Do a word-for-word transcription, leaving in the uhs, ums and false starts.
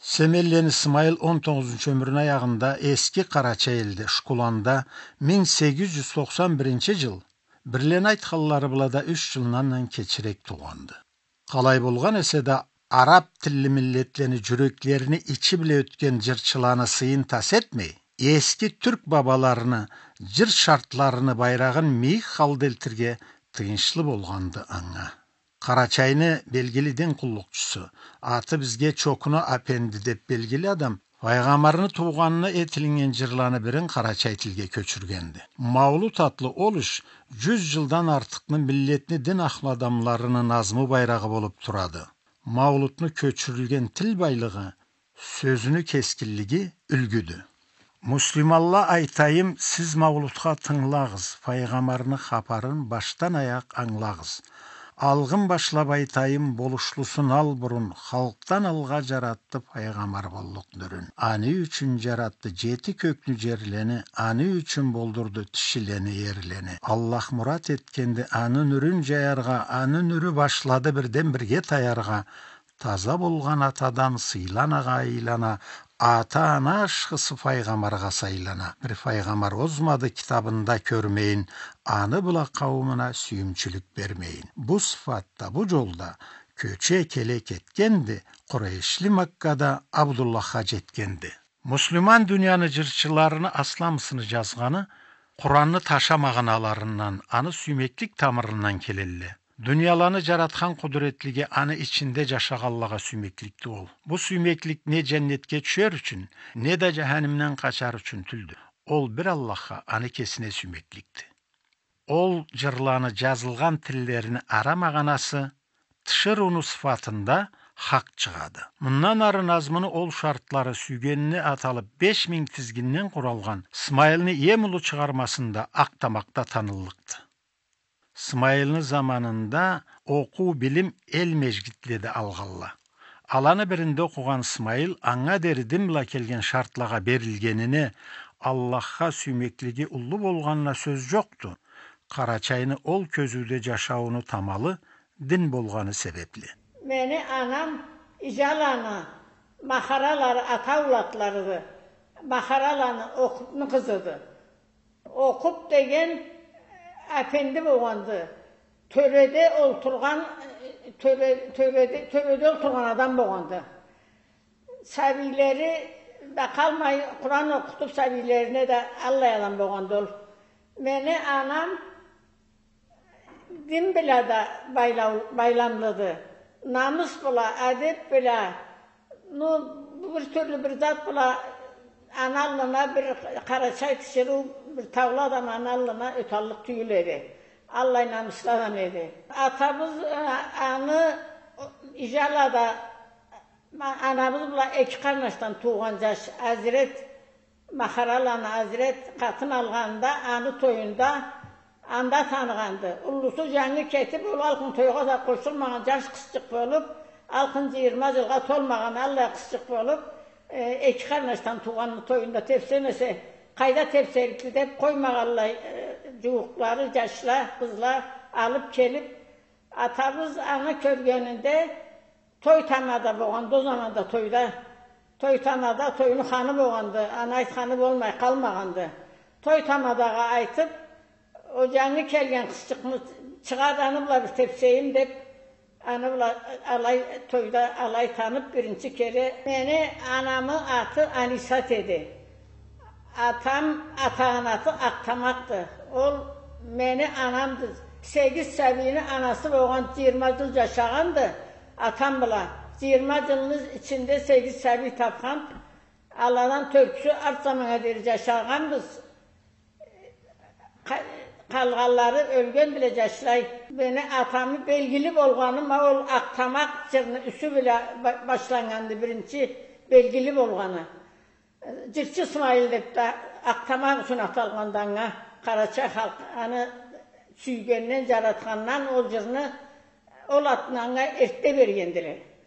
Семенлени Смайыл он тогъузунчу ёмюрню аягъында эски Къарачай элде, Шкуланда, минг сегиз жюз токъсан биринчи жыл, бирлени айтханлары бла да юч жылны андан кечирек туугъанды. Къалай болгъан эсе да, араб тилли миллетлени жюреклерини ичи бла ётген жырчыланы сыйын тас этмей, эски тюрк бабаларыны жыр шартларыны байрагъын мийик халда элтирге тыйыншлы болгъанды анга. Къарачайны белгили дин къуллукъчусу, аты бизге Чокуну апенди деп белгили адам Файгъамбарны туугъанына этилиннген жырланы бирин къарачай тилге кёчюргенди. Маулут атлы ол иш жюз жылдан артыкъны миллетни дин ахлу адамларыны назму байрагъы болуп турады. Маулутну кёчюрюлген тил байлыгъы, сёзюню кескинлиги юлгюдю. Муслиманла, айтайым, сиз маулутха тынгылагъыз, Файгъамбарны хапарын башдан аякъ ангылагъыз. Алгъын башлап айтайым, болушлусун ал бурун, халкъдан алгъа жаратды Файгъамбар боллукъ нюрюн. Аны ючюн жаратды жети кёкню, жерлени, аны ючюн болдурду тишилени, эрлени. Аллах мурат этгенди аны нюрюн жаяргъа, аны нюрю башлады бирден бирге таяргъа. Таза болгъан атадан сыйлы анагъа айлана, ата-ана ашхысы Файгъамбаргъа сайлана. Бир Файгъамбар озмады китабында кёрмейин, аны бла къауумуна сюйюмчюлюк бермейин. Бу сыфатда, бу жолда кёче келе кетгенди Къурейшли Маккада Абдуллахха жетгенди. Муслиман дунияны жырчыларыны асламысыны жазгъаны Къуранны таша магъаналарындан, аны сюймеклик тамырындан келелле. Дунияланы жаратхан къудуретлиге, аны ичинде жашагъанлагъа сюймекликди ол. Бу сюймеклик не жаннетге тюшер ючюн, не да жаханимден къачар ючюн тюлдю. Ол бир Аллахха, аны кесине сюймекликди. Ол жырланы жазылгъан тиллерини ара магъанасы тиширыуну сыфатында хакъ чыгъады. Мындан ары назмуну ол шартлары сюйгенине аталып беш минг тизгинден къуралгъан Смайылны эм уллу чыгъармасында «Акътамакъда» таныллыкъды. Смайылны заманында окъуу-билим эл межгитледе алгъалла. Аланы биринде окъугъан Смайыл анга дери дин бла келген шартлагъа берилгенине, Аллахха сюймеклиги уллу болгъанына сёз жокъду. Къарачайны ол кёзюуде жашаууну тамалы дин болгъаны себепли. Мени анам Ижаланы Махаралары ата аулатларыды. Махараланы Окъупну къызыды. Окъуп деген апенди болгъанды. Тёреде олтургъан, тёре-, тёреде, тёреде олтургъан адам болгъанды. Сабийлери да къалмай, Къуран окъутуп сабийлерине да, аллай адам болгъанды ол. Мени анам дин бла да байлау-, байламлыды. Намыс бла, адеп бла, ну, бир тюрлю бир зат бла аны аллына бир къарачай тиширыу, бир таулу адам аны аллына ёталлыкъ тюйюл эди. Аллай намыслы адам эди. Атабыз, э, аны Ижалада ма-, анабыз бла эки къарнашдан туугъан жаш Азирет, Махараланы Азирет къатын алгъанда, аны тоюнда, анда таныгъанды. Уллусу жангы кетип, ол алкъын тойгъа да къошулмагъан жаш къызчыкъ болуп, алкъын жыйырма жылгъа толмагъан аллай къызчыкъ болуп, э, эки къарнашдан туугъанны тоюнда тепсемесе, къайда тепсерикди деп, къоймагъанлай, э, жууукълары, жашла, къызла алып келип, атабыз аны кёргенинде, той тамада болгъанды, ол заманда тойда. Той тамада, тойну ханы болгъанды, аны айтханы болмай къалмагъанды. Той тамадагъа айтып, ол жангы келген къызчыкъны чыгъар, аны бла бир тепсейим деп, аны бла алай тойда, алай танып, биринчи кере мени анамы аты Анисат эди. Атам, атагъан аты Акътамакъды. Ол мени анамды. Сегиз сабийни анасы болгъан, жыйырма жыл жашагъанды атам бла. Жыйырма жылны ичинде сегиз сабий тапхан. Аладан тёртюсю арт заманнга дери жашагъанбыз. Къа-, къалгъанлары ёлгендиле жашлай. Мени атамы белгили болгъаны ма ол Акътамакъ жырны юсю бла ба-, башланнганды, биринчи белгили болгъаны. Жырчы Смайыл деп да Акътамакъ ючюн аталгъанды анга. Къарачай халкъ аны сюйгенден, жаратхандан ол жырны, ол атны анга эртде бергендиле.